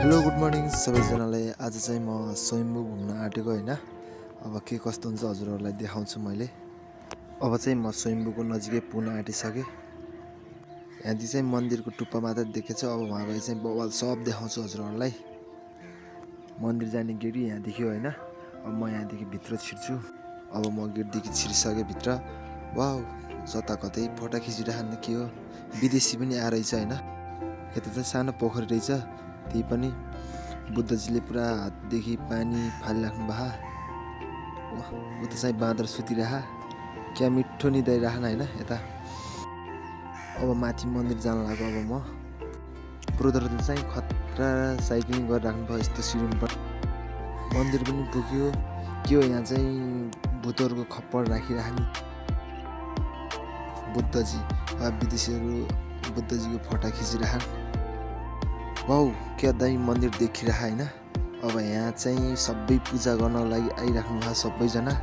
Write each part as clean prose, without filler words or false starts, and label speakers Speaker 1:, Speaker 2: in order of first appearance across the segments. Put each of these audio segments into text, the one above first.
Speaker 1: Hello good morning सबैजनालाई। आज चाहिँ म स्वयम्भू घुम्न आँटेको होइन। अब के कस्तो हुन्छ हजुरहरूलाई देखाउँछु मैले। अब चाहिँ म स्वयम्भूको नजिकै पुग्न आँटिसकेँ। यहाँदेखि चाहिँ मन्दिरको टुप्पा मात्र देखेछु। अब वहाँ गए चाहिँ बवाल सब देखाउँछु हजुरहरूलाई। मन्दिर जाने गेट यहाँ देख्यो होइन। अब म यहाँदेखि भित्र छिर्छु। अब म गेटदेखि छिरिसकेँ भित्र। वाउ, जता कतै फोटा खिचिराख्नु के हो, विदेशी पनि आएछ होइन। यता चाहिँ सानो पोखरी रहेछ, त्यही पनि बुद्धजीले पुरा हातदेखि पानी फालिराख्नु भएको। उता चाहिँ बाँदर सुतिरह, क्या मिठो निदाइराख्न होइन यता। अब माथि मन्दिर जान लाग्यो। अब म ब्रोदर चाहिँ खतरा साइक्लिङ गरिराख्नु भयो यस्तो सिँढीमा पनि। मन्दिर पनि पुग्यो। के हो यहाँ चाहिँ भूतहरूको खप्पड राखिराख्ने बुद्धजी वा विदेशीहरू बुद्धजीको फोटा खिचिराख्ने। वाउ, क्या दामी मन्दिर देखिरह होइन। अब यहाँ चाहिँ सबै पूजा गर्नको लागि आइराख्नु भएको सबैजना।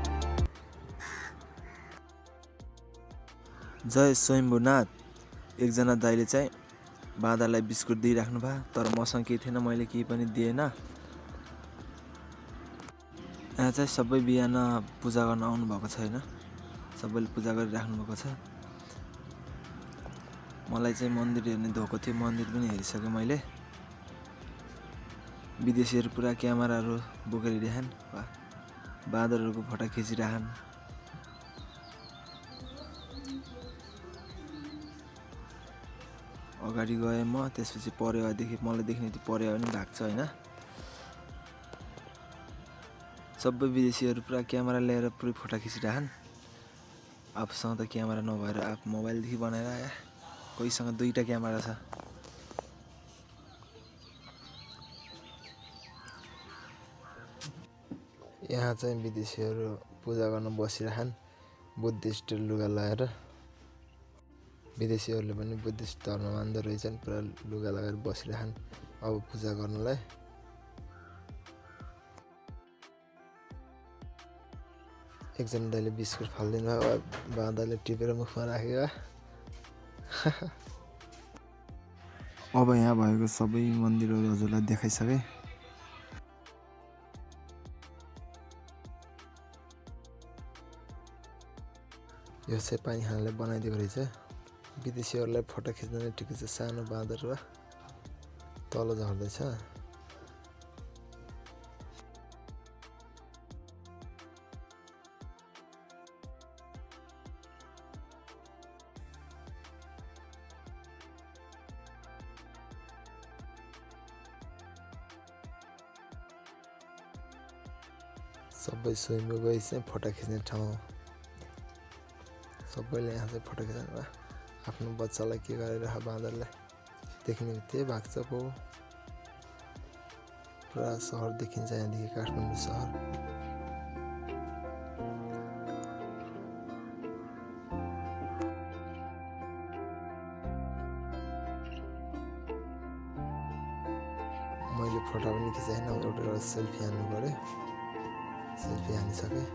Speaker 1: जय स्वयम्भूनाथ। एकजना दाइले चाहिँ बाँदरलाई बिस्कुट दिइराख्नु भयो, तर मसँग केही थिएन, मैले केही पनि दिएन। यहाँ चाहिँ सबै बिहान पूजा गर्न आउनुभएको छ होइन, सबैले पूजा गरिराख्नु भएको छ। मलाई चाहिँ मन्दिर हेर्ने धोको थियो, मन्दिर पनि हेरिसकेँ मैले। विदेशीहरू पुरा क्यामेराहरू बोकेर हिँडिराखन्, बाँदरहरूको फोटा खिचिराखन्। अगाडि गएँ म, त्यसपछि परेवादेखि मलाई देख्ने त्यो परेवा पनि भाग्छ होइन। सबै विदेशीहरू पुरा क्यामेरा ल्याएर पुरै फोटा खिचिराखन्। आफूसँग त क्यामेरा नभएर आफू मोबाइलदेखि बनाएर आयो। कोहीसँग दुईवटा क्यामेरा छ। यहाँ चाहिँ विदेशीहरू पूजा गर्न बसिरहन् बुद्धिस्ट लुगा लगाएर। विदेशीहरूले पनि बुद्धिस्ट धर्म मान्दो रहेछन्, पुरा लुगा लगाएर बसिरहन् अब पूजा गर्नलाई। एकजना दाइले बिस्कुट फालिदिनु भयो, बाँदरले टिपेर मुखमा राखेको। अब यहाँ भएको सबै मन्दिरहरू हजुरलाई देखाइसकेँ। यो चाहिँ पानी खानाले बनाइदिएको रहेछ। विदेशीहरूलाई फोटो खिच्न ठिकै छ। सानो बाँदर वा तल झर्दैछ। सबै स्वयम्भू गई चाहिँ फोटो खिच्ने ठाउँ। सबैले यहाँ चाहिँ फोटो खिच्नु भयो। आफ्नो बच्चालाई के गरेर बाँदरलाई देख्ने बित्तिकै भाग्छ पो। पुरा सहर देखिन्छ यहाँदेखि, काठमाडौँ सहर। मैले फोटो पनि खिचाएन, एउटा सेल्फी हान्नु पऱ्यो। सेल्फी हानिसकेँ।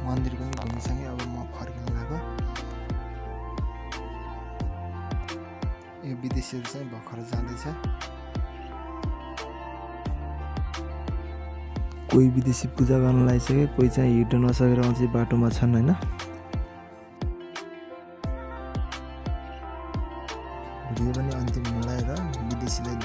Speaker 1: मन्दिर पनि घुमिसकेँ। अब म फर्किन लाग्यो। यो विदेशीहरू चाहिँ भर्खर जाँदैछ। कोही विदेशी पूजा गर्न लागिसक्यो, कोही चाहिँ हिँड्न नसकेर अझै बाटोमा छन् होइन। भिडियो पनि अन्तिम हुन लाग्यो र विदेशीलाई